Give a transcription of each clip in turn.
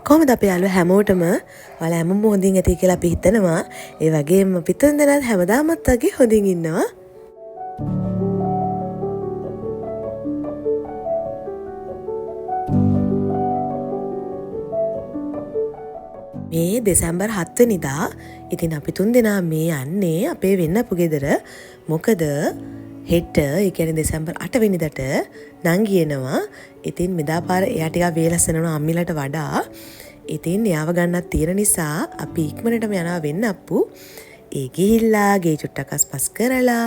කොහොමද අපේ යාළුවෝ හැමෝටම ඔයාලා හැමෝම හොඳින් ඇති කියලා අපි හිතනවා. ඒ වගේම අපි තුන් දෙනාත් හැමදාමත් වගේ හොඳින් ඉන්නවා. මේ දෙසැම්බර් 7 වෙනිදා ඉතින් අපි තුන් දෙනා මේ යන්නේ අපේ වෙන්නපු ගෙදර. මොකද හෙට ඒ කියන්නේ දෙසැම්බර් 8 වෙනිදාට නංගි එනවා. ඉතින් මෙදා පාර එයා ටිකක් වේලස් වෙනවා අම්මිලට වඩා. ඉතින් එයාව ගන්නත් තියෙන නිසා අපි ඉක්මනටම යනවා වෙන්නප්පු. ඒ ගිහිල්ලා ගේ චුට්ටක් අස්පස් කරලා,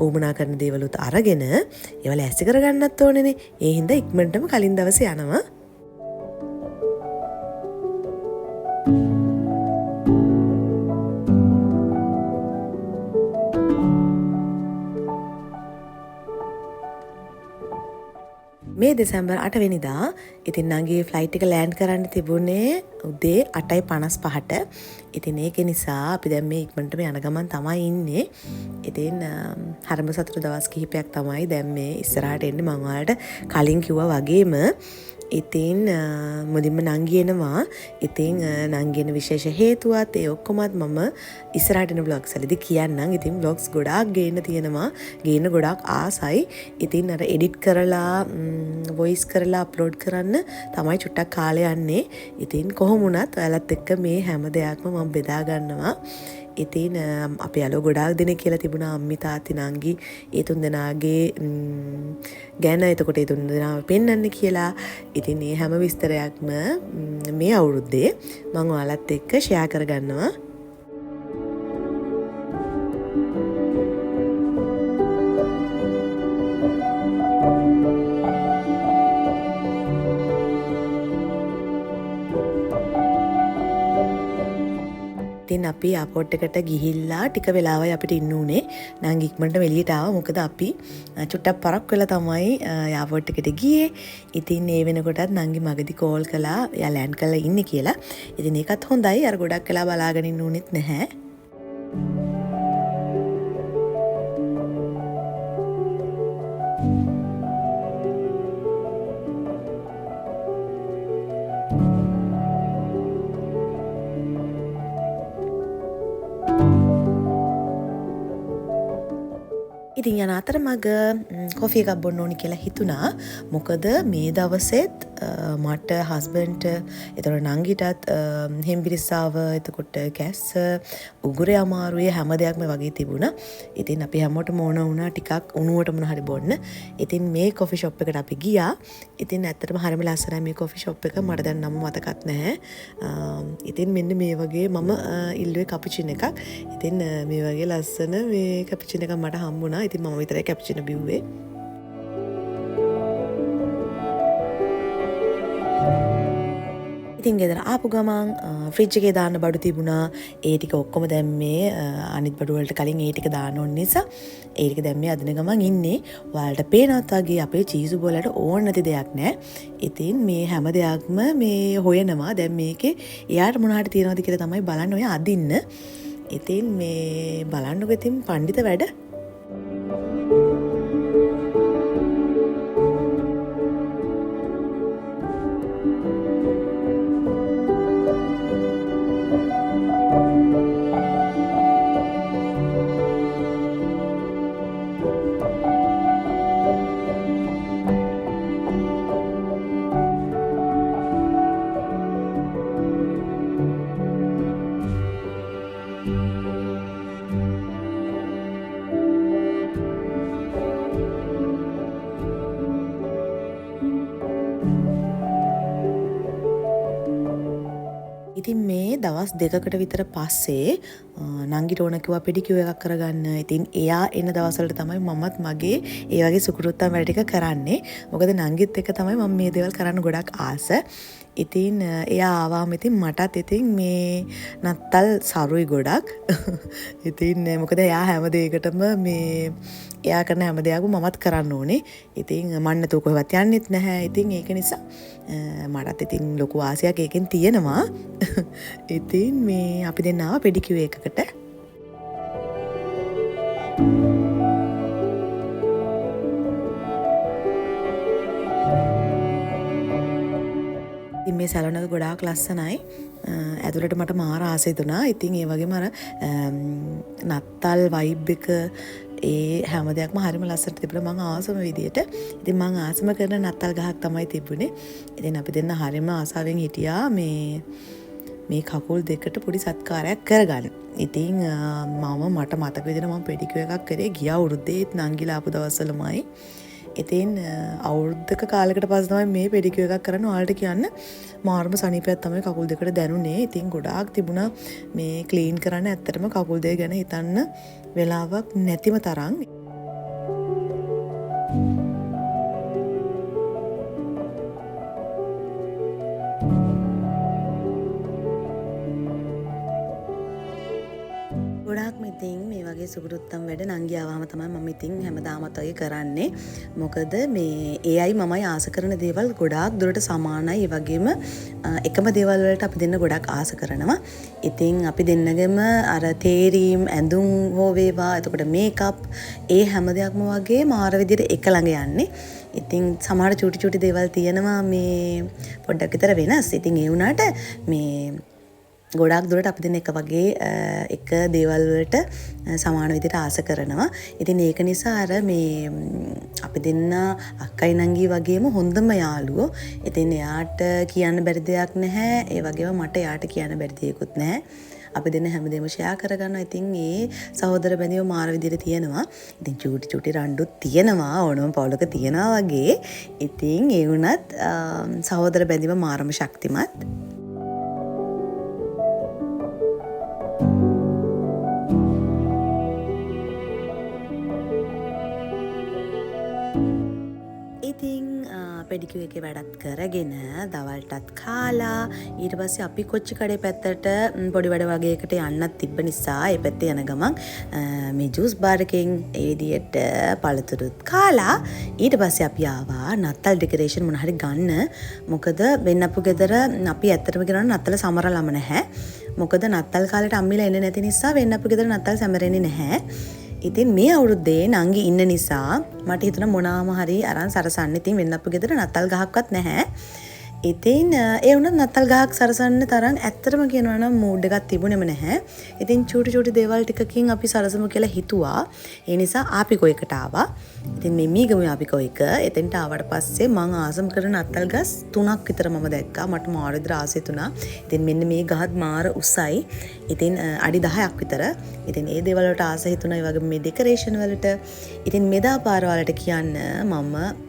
ඌමනා කරන දේවලුත් අරගෙන ඒවා ලෑස්ති කරගන්නත් ඕනේනේ. ඒ හින්දා ඉක්මනටම කලින් දවසේ යනවා. මේ දෙසැම්බර් 8 වෙනිදා ඉතින් නංගි ෆ්ලයිට් එක ලෑන්ඩ් කරන්න තිබුණේ උදේ අටයි පනස් පහට. ඉතින් ඒක නිසා අපි දැන් මේ ඉක්මනටම යන ගමන් තමයි ඉන්නේ. ඉතින් හරිම සතුටු දවස් කිහිපයක් තමයි දැන් මේ ඉස්සරහට එන්නේ. මං ඔයාලට කලින් කිව්වා වගේම. ඉතින් මුලින්ම නංගි එනවා. ඉතින් නංගි එන විශේෂ හේතුවත් ඒ ඔක්කොමත් මම ඉස්සරහට එන ව්ලොග්ස් වලදී කියන්නම්. ඉතින් ව්ලොග්ස් ගොඩාක් ගේන්න තියෙනවා. ගේන්න ගොඩාක් ආසයි. ඉතින් අර එඩිට් කරලා, වොයිස් කරලා අප්ලෝඩ් කරන්න තමයි චුට්ටක් කාලය යන්නේ. ඉතින් කොහොම වුණත් ඔයාලත් එක්ක මේ හැම දෙයක්ම මම බෙදා ගන්නවා. ඉතින් අපේ යාළුවෝ ගොඩාක් දෙනෙක් කියලා තිබුණා අම්මි තාත්ති නංගි ඒ තුන් දෙනාගේ ගැන, එතකොට ඒ තුන් දෙනාව පෙන්වන්න කියලා. ඉතින් මේ හැම විස්තරයක්ම මේ අවුරුද්දේ මං ඔයාලත් එක්ක ෂෙයා කරගන්නවා. ඉතින් අපි එයාපෝට් එකට ගිහිල්ලා ටික වෙලාවයි අපිට ඉන්න උනේ. නංගි ඉක්මනටම එළියට ආවා. මොකද අපි චුට්ටක් පරක් වෙලා තමයි එයාපෝට් එකට ගියේ. ඉතින් ඒ වෙනකොටත් නංගි මගදී කෝල් කළා එයා ලෑන්ඩ් කරලා ඉන්නේ කියලා. ඉතින් ඒකත් හොඳයි. අර ගොඩක් වෙලා බලාගෙන ඉන්න උනේත් නැහැ. ඉතින් යන අතරමඟ කොෆි එකක් බොන්න ඕනි කියලා හිතුණා. මොකද මේ දවසෙත් මට හස්බන්ඩ්ට, එතකොට නංගිටත් හෙම්බිරිස්සාව, එතකොට කැස්ස, උගුරේ අමාරුවේ හැම දෙයක්ම වගේ තිබුණා. ඉතින් අපි හැමෝටම ඕන වුණා ටිකක් උණුවට මොන හරි බොන්න. ඉතින් මේ කොෆි ෂොප් එකට අපි ගියා. ඉතින් ඇත්තටම හරිම ලස්සනයි මේ කොෆි ෂොප් එක. මට දැන් නම මතකත් නැහැ. ඉතින් මෙන්න මේ වගේ මම ඉල්ලුවේ කපුචිනෝ එකක්. ඉතින් මේ වගේ ලස්සන මේ කපුචිනෝ එකක් මට හම්බුණා. ඉතින් මම විතරයි කැප්චිනෝ බිව්වේ. ඉතින් ගෙදර ආපු ගමන් ෆ්‍රිජ් එකේ දාන්න බඩු තිබුණා. ඒ ටික ඔක්කොම දැන් මේ අනිත් බඩු වලට කලින් ඒ ටික දාන්න ඕන නිසා ඒ ටික දැන් මේ අදින ගමන් ඉන්නේ. ඔයාලට පේනවත් වගේ අපේ චීසු බෝලට ඕන නැති දෙයක් නෑ. ඉතින් මේ හැම දෙයක්ම මේ හොයනවා. දැන් මේකේ එයාට මොන හරි තියනවද කියලා තමයි බලන්න ඔය අදින්න. ඉතින් මේ බලන්නකෝ ඉතින් පණ්ඩිත වැඩ. ඉතින් මේ දවස් දෙකකට විතර පස්සේ නංගිට ඕන කිව්වා පෙඩිකියුර් එකක් කරගන්න. ඉතින් එයා එන දවස්වලට තමයි මමත් මගේ ඒ වගේ සුකුරුත්තම් වැඩ ටික කරන්නේ. මොකද නංගිත් එක්ක තමයි මම මේ දේවල් කරන්න ගොඩක් ආස. ඉතින් එයා ආවාම ඉතින් මටත් ඉතින් මේ නත්තල් සරුයි ගොඩක්. ඉතින් මොකද එයා හැම දෙයකටම මේ එයා කරන හැම දෙයක්ම මමත් කරන්න ඕනේ. ඉතින් මන් නැතුව කොහෙවත් යන්නෙත් නැහැ. ඉතින් ඒක නිසා මටත් ඉතින් ලොකු ආසයක් ඒකෙන් තියෙනවා. ඉතින් මේ අපි දෙන්න ආවා පෙඩිකියුර් එකකට. ඉතින් මේ මේ සැලොන් එක ගොඩාක් ලස්සනයි. ඇතුළට මට මාර ආස හිතුණා. ඉතින් ඒ වගේම අර නත්තල් වයිබ් එක ඒ හැම දෙයක්ම හරිම ලස්සනට තිබුණා මං ආසම විදියට. ඉතින් මං ආසම කරන නත්තල් ගහක් තමයි තිබුණේ. ඉතින් අපි දෙන්න හරිම ආසාවෙන් හිටියා මේ මේ කකුල් දෙකට පොඩි සත්කාරයක් කරගන්න. ඉතින් මට මතක විදිහට මම පෙඩිකියුර් එකක් කරේ ගිය අවුරුද්දේ නංගිලා ආපු දවස්වලමයි. ඉතින් අවුරුද්දක කාලයකට පස්සේ තමයි මේ පෙඩිකියුර් එකක් කරන්න. ඔයාලට කියන්න මාර්ම සනීපයක් තමයි කකුල් දෙකට දැනුනේ. ඉතින් ගොඩාක් තිබුණා මේ ක්ලීන් කරන්න. ඇත්තටම කකුල් දෙක ගැන හිතන්න වෙලාවක් නැතිම තරම්. ගොඩාක්ම ඉතින් මේ වගේ සුකුරුත්තම් වැඩ නංගි ආවම තමයි මම ඉතින් හැමදාමත් වගේ කරන්නේ. මොකද මේ ඒ අය මමයි ආස කරන දේවල් ගොඩාක් දුරට සමානයි. ඒ වගේම එකම දේවල් වලට අපි දෙන්න ගොඩක් ආස කරනවා. ඉතින් අපි දෙන්නගෙම අර තේරීම්, ඇඳුම් හෝ වේවා, එතකොට මේකප්, ඒ හැම දෙයක්ම වගේ මාර විදියට එක ළඟ යන්නේ. ඉතින් සමහර චූටි චූටි දේවල් තියෙනවා මේ පොඩ්ඩක් විතර වෙනස්. ඉතින් ඒ වුණාට මේ ගොඩාක් දුරට අපි දෙන්න එක වගේ එක දේවල් වලට සමාන විදිහට ආස කරනවා. ඉතින් ඒක නිසා අර මේ අපි දෙන්න අක්කයි නංගි වගේම හොඳම යාළුවෝ. ඉතින් එයාට කියන්න බැරි දෙයක් නැහැ. ඒ වගේම මට එයාට කියන්න බැරි දෙයක්වත් නැහැ. අපි දෙන්න හැමදේම ෂෙයා කරගන්නවා. ඉතින් ඒ සහෝදර බැඳීම මාර විදිහට තියෙනවා. ඉතින් චූටි චූටි රණ්ඩුත් තියෙනවා. ඕනම පවුලක තියෙනවා වගේ. ඉතින් ඒ වුණත් සහෝදර බැඳීම මාරම ශක්තිමත්. ඉතින් පෙඩිකියුර් එකේ වැඩත් කරගෙන දවල්ටත් කාලා ඊට පස්සේ අපි කොච්චි කඩේ පැත්තට පොඩි වැඩ වගේකට යන්නත් තිබ්බ නිසා ඒ පැත්තේ යන ගමන් මේ ජූස් බාර් එකෙන් ඒ විදියට පළතුරුත් කාලා ඊට පස්සේ අපි ආවා නත්තල් ඩෙකරේෂන් මොන හරි ගන්න. මොකද වෙන්නපු ගෙදර අපි ඇත්තටම කියනවා නම් නත්තල සමරලම නැහැ. මොකද නත්තල් කාලේට අම්මිලා එන්නේ නැති නිසා වෙන්නපු ගෙදර නත්තල් සැමරෙන්නේ නැහැ. ඉතින් මේ අවුරුද්දේ නංගි ඉන්න නිසා මට හිතුණා මොනාම හරි අරන් සරසන්න. ඉතින් වෙන්නපු ගෙදර නත්තල් ගහක්වත් නැහැ. ඉතින් ඒ වුණත් නත්තල් ගහක් සරසන්න තරම් ඇත්තටම කියනවා නම් මූඩ් එකක් තිබුණෙම නැහැ. ඉතින් චූටි චූටි දේවල් ටිකකින් අපි සරසමු කියලා හිතුවා. ඒ නිසා ආපිකෝ එකට ආවා. ඉතින් මේ මීගමුවේ ආපිකෝ එක. එතෙන්ට ආවට පස්සේ මං ආසම කරන නත්තල් ගස් තුනක් විතර මම දැක්කා. මට මාර විතර ආසය තුනා. ඉතින් මෙන්න මේ ගහත් මාර උසයි. ඉතින් අඩි 10ක් විතර. ඉතින් ඒ දේවල් වලට ආස හිතුණා. ඒ වගේම මේ ඩෙකරේෂන් වලට. ඉතින් මෙදා පාර වලට කියන්න මම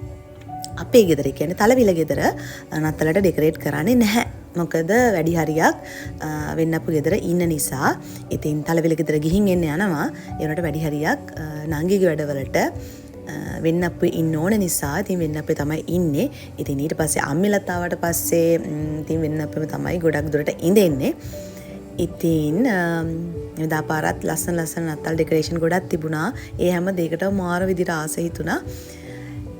අපේ ගෙදර, ඒ කියන්නේ තලවිල ගෙදර නත්තලට ඩෙකරේට් කරන්නේ නැහැ. මොකද වැඩි හරියක් වෙන්නපු ගෙදර ඉන්න නිසා. ඉතින් තලවිල ගෙදර ගිහින් එන්න යනවා. ඒ වුණාට වැඩි හරියක් නංගිගේ වැඩවලට වෙන්නපු ඉන්න ඕන නිසා ඉතින් වෙන්නපේ තමයි ඉන්නේ. ඉතින් ඊට පස්සේ අම්මිලත් ආවට පස්සේ ඉතින් වෙන්නපෙම තමයි ගොඩක් දුරට ඉඳෙන්නේ. ඉතින් එදා පාරත් ලස්සන ලස්සන නත්තල් ඩෙකරේෂන් ගොඩක් තිබුණා. ඒ හැම දෙයකටම මාර විදිහට ආස හිතුණා.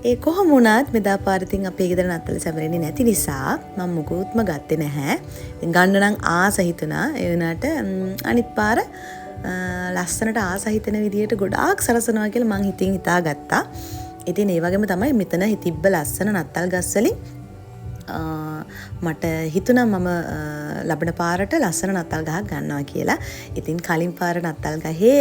ඒ කොහොම වුණත් මෙදා පාර ඉතින් අපේ ගෙදර නත්තල් සැමරෙන්නේ නැති නිසා මම මුකුත්ම ගත්තේ නැහැ. ඉතින් ගන්න නම් ආස හිතුණා. ඒ වුණාට අනිත් පාර ලස්සනට ආස හිතෙන විදියට ගොඩාක් සරසනවා කියලා මං හිතින් හිතාගත්තා. ඉතින් ඒ වගේම තමයි මෙතන තිබ්බ ලස්සන නත්තල් ගස් වලින් මට හිතුණා මම ලබන පාරට ලස්සන නත්තල් ගහක් ගන්නවා කියලා. ඉතින් කලින් පාර නත්තල් ගහේ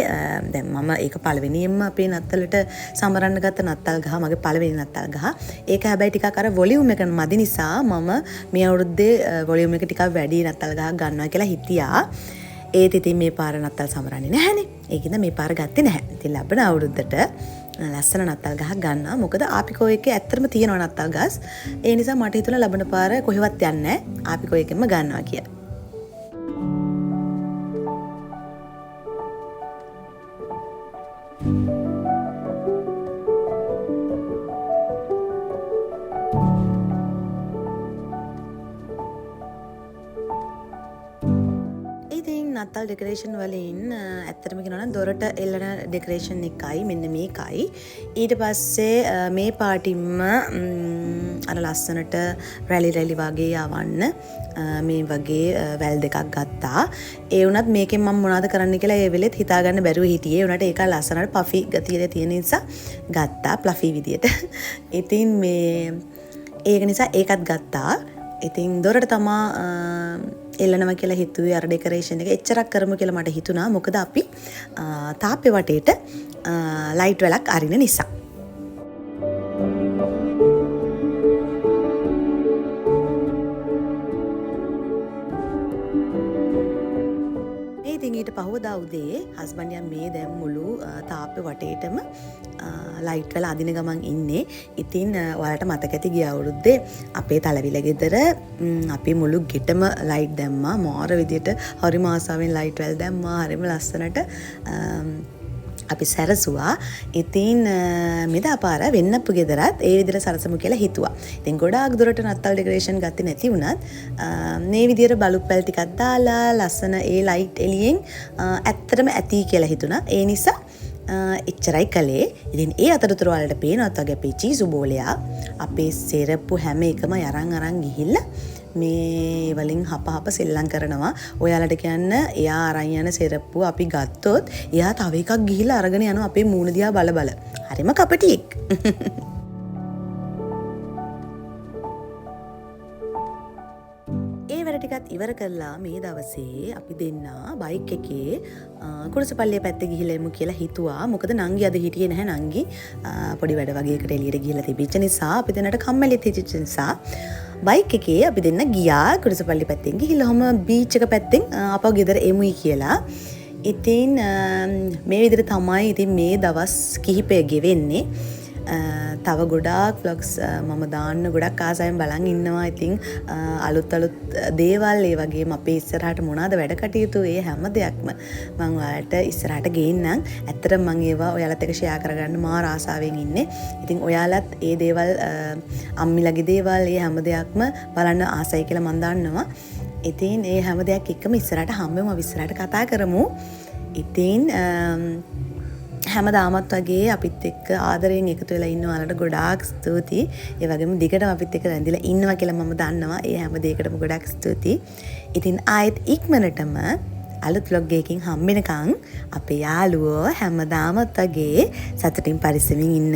දැන් මම ඒක පළවෙනියෙන්ම අපේ නත්තලට සමරන්න ගත්ත නත්තල් ගහ, මගේ පළවෙනි නත්තල් ගහ. ඒක හැබැයි ටිකක් අර වොලියුම් එක මදි නිසා මම මේ අවුරුද්දේ වොලියුම් එක ටිකක් වැඩි නත්තල් ගහක් ගන්නවා කියලා හිතියා. ඒත් ඉතින් මේ පාර නත්තල් සමරන්නේ නැහැනේ. ඒකින්ද මේ පාර ගත්තේ නැහැ. ඉතින් ලබන අවුරුද්දට ලස්සන නත්තල් ගහක් ගන්නවා. මොකද ආපිකෝ එකේ ඇත්තටම තියෙනවා නත්තල් ගස්. ඒ නිසා මට හිතුණා ලබන පාර කොහෙවත් යන්නේ නැහැ. ආපිකෝ එකෙන්ම ගන්නවා කියලා. ඉතින් නත්තල් ඩෙකරේෂන් වලින් ඇත්තටම කියනවා නම් දොරට එල්ලන ඩෙකරේෂන් එකයි මෙන්න මේකයි. ඊට පස්සේ මේ පාටින්ම අර ලස්සනට රැලි රැලි වගේ යවන්න මේ වගේ වැල් දෙකක් ගත්තා. ඒ වුණත් මේකෙන් මම මොනවද කරන්න කියලා ඒ වෙලෙත් හිතාගන්න බැරුව හිටියේ. ඒ වුණාට ඒක ලස්සනට පෆි ගතිය තියෙන නිසා ගත්තා ප්ලෆි විදියට. ඉතින් මේ ඒක නිසා ඒකත් ගත්තා. ඉතින් දොරට තමා එල්ලනවා කියලා හිතුවේ අර ඩෙකරේෂන් එක එච්චරක් කරමු කියලා මට හිතුණා. මොකද අපි තාප්පේ වටේට ලයිට් වැලක් අරින නිසා. ඉතින් ඊට පහුවදා උදේ හස්බන්ඩ් යම් මේ දැන් මුළු තාප්පේ වටේටම ලයිට් වල අදින ගමන් ඉන්නේ. ඉතින් ඔයාලට මතක ඇති ගිය අවුරුද්දේ අපේ තලවිල ගෙදර අපි මුළු ගෙටම ලයිට් දැම්මා. මාර විදියට හරිම ආසාවෙන් ලයිට් වල දැම්මා. හරිම ලස්සනට අපි සැරසුවා. ඉතින් මෙදා පාර වෙන්නප්පු ගෙදරත් ඒ විදිහට සරසමු කියලා හිතුවා. ඉතින් ගොඩාක් දුරට නත්තල් ඩෙකරේෂන් ගත්තේ නැති වුණත් මේ විදිහට බලුප්පැල් ටිකක් දාලා ලස්සන ඒ ලයිට් එළියෙන් ඇත්තටම ඇති කියලා හිතුණා. ඒ නිසා එච්චරයි කළේ. ඉතින් ඒ අතරතුර ඔයාලට පේනවත් වගේ අපේ චීසු බෝලයා අපේ සෙරප්පු හැම එකම අරන් අරන් ගිහිල්ලා මේ වලින් හප හප සෙල්ලම් කරනවා. ඔයාලට කියන්න එයා අරන් යන සෙරප්පු අපි ගත්තොත් එයා තව එකක් ගිහිල්ලා අරගෙන යනවා අපේ මූණ දිහා බල බල. හරිම කපටියෙක්. ඒ වැඩ ටිකත් ඉවර කරලා මේ දවසේ අපි දෙන්නා බයික් එකේ කුරුසපල්ලිය පැත්තේ ගිහිල්ලා එමු කියලා හිතුවා. මොකද නංගි අද හිටියේ නැහැ. නංගි පොඩි වැඩ වගේකට එළියට ගිහිල්ලා තිබිච්ච නිසා අපි දෙන්නට කම්මැලිත් හිටිච්ච නිසා බයික් එකේ අපි දෙන්න ගියා කුරුසපල්ලි පැත්තෙන් ගිහිල්ලා ඔහම බීච් එක පැත්තෙන් ආපහු ගෙදර එමුයි කියලා. ඉතින් මේ විදිහට තමයි ඉතින් මේ දවස් කිහිපය ගෙවෙන්නේ. තව ගොඩාක් vlogs මම දාන්න ගොඩක් ආසාවෙන් බලන් ඉන්නවා. ඉතින් අලුත් අලුත් දේවල්, ඒ වගේම අපේ ඉස්සරහට මොනවාද වැඩ කටයුතු, ඒ හැම දෙයක්ම මං ඔයාලට ඉස්සරහට ගේන්නම්. ඇත්තටම මං ඒවා ඔයාලත් එක්ක ෂෙයා කරගන්න මාර ආසාවෙන් ඉන්නේ. ඉතින් ඔයාලත් ඒ දේවල්, අම්මිලගේ දේවල්, ඒ හැම දෙයක්ම බලන්න ආසයි කියලා මං දන්නවා. ඉතින් ඒ හැම දෙයක් එක්කම ඉස්සරහට හම්බෙමු, අපි ඉස්සරහට කතා කරමු. ඉතින් හැමදාමත් වගේ අපිත් එක්ක ආදරයෙන් එකතු වෙලා ඉන්න ඔයාලට ගොඩාක් ස්තුතියි. ඒ වගේම දිගටම අපිත් එක්ක රැඳිලා ඉන්නවා කියලා මම දන්නවා. ඒ හැම දෙයකටම ගොඩාක් ස්තුතියි. ඉතින් ආයෙත් ඉක්මනටම අලුත් vlog එකකින් හම්බෙනකන් අපේ යාළුවෝ හැමදාමත් වගේ සතුටින් පරිස්සමින් ඉන්න.